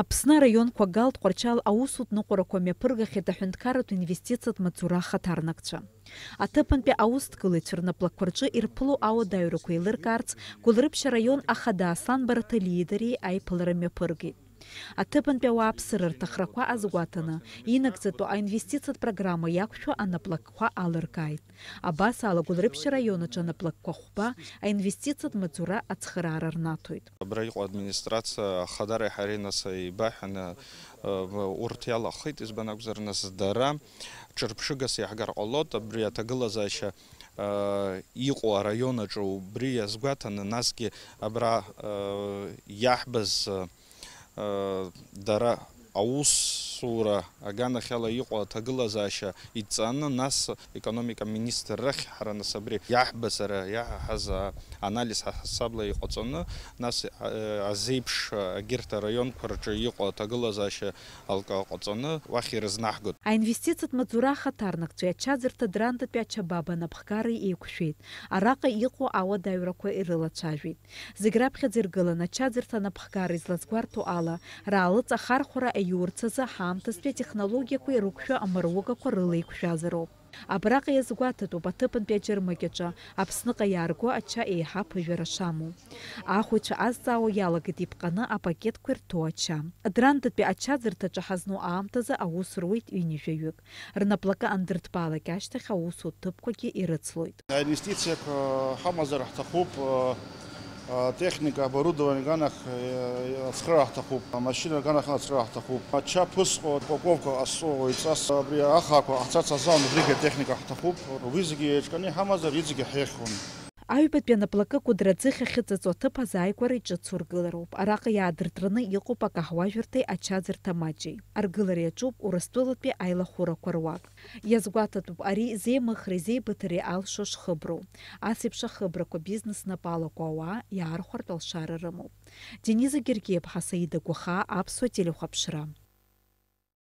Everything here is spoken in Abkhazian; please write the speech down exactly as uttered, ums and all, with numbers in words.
Аԥсны араионқәа Галтә, Тҟәарчал аусутә ныҟәарақәа мҩаԥыргахьеит аҳәынҭқарратә инвестициатә маҵзура ахаҭарнакцәа. Аҭыԥантәи аусҭгылаҩцәа рнаплакқәа рҿы ирԥыло ауадаҩрақәа еилыркаарц, Гәылрыԥшь араион ахада Аслан Бараҭалиеи дареи аиԥылара мҩаԥыргеит. Аҭыԥантәи ауааԥсыра рҭахрақәа азгәаҭаны, инагӡатәу аинвестициатә программа иақәшәо анаплакқәа алыркааит. Абас ала, Гәылрыԥшь араион аҿы анаплакқәа хәба аинвестициатә маҵзура ацхыраара рнаҭоит. Абра иҟоу администрациа ахадареи ҳареи нас еибаҳәаны, э, урҭ иалахеит, избан акәзар, нас дара ҿырԥшыгас иаҳгар ҟалоит, абри аҭагылазаашьа, э, иҟоу араион аҿы убри иазгәаҭаны, насгьы абра, э, иаҳбаз, э, дара аусура аганахьала иҟоу аҭагылазаашьа идҵаны, нас економика министр рахь ҳара нас абри иаҳбаз ара иаҳаҳаз анализ ҳасабла иҟаҵаны, нас, э, азеиԥш, э, агьырҭ араионқәа рҿы иҟоу аҭагылазаашьа алкаҟаҵаны уахь ирызнаҳгоит. Аинвестициатә маҵзура ахаҭарнакцәеи ачаӡырҭа Драндатәи ачабаба анапхгареи еиқәшәеит. Араҟа иҟоу ауадаҩрақәа ирылацәажәеит. Зегь раԥхьаӡа иргылан ачаӡырҭа анапхгара излазгәарҭо ала, раалыҵ ахархәара аиурц азы ҳаамҭазтәи атехнологиақәеи рықәшәо амаругақәа рылеиқәшәазароуп. Абраҟа иазгәаҭатәуп аҭыԥантәи аџьармыкьаҿы Аԥсныҟа иаарго ача еиҳа аԥыжәара шамоу. Ахәаҩцәа азҵаауа иалагеит иԥҟаны апакетқәа ирҭоу ача. Драндатәи ачаӡырҭаҿы ҳазну аамҭазы аус руеит ҩынҩажәаҩык. Рнаплакы андырҭбаалак ашьҭахь аусутә ҭыԥқәагьы ирыцлоит. Аинвестициақәа ҳамазар ҳҭахуп, атехника, оборудование аганахь ацхыраара ҳҭахуп, амашьына аганахь ацхыраара ҳҭахуп. Ача ԥысҟо, упаковка ҟазҵо уаҩҵас абри ахаақәа ҟаҳҵарц азы убригь атехника ҳҭахуп. Уи зегьы еиҿкааны иҳамазар, иҵегьы ҳеиӷьхон. Аҩбатәи анаплакы Кәыдры аӡыхь ахьыҵаҵо аҭыԥ азааигәара иҿыцу аргылароуп. Араҟа иаадыртраны иҟоуп акаҳуажәырҭеи ачаӡырҭа маҷи. Аргылара иаҿуп Урыстәылатәи аилахәырақәа руак. Иазгәаҭатәуп ари зеимыхреи зеибыҭареи алшо шхыброу. Ас еиԥш ахыбрақәа бизнес напы алаку ауаа иаархәартә алшара рымоуп. Дениза Гергиеԥҳа, Саида Гәахаа, Аԥсуа телехәаԥшра.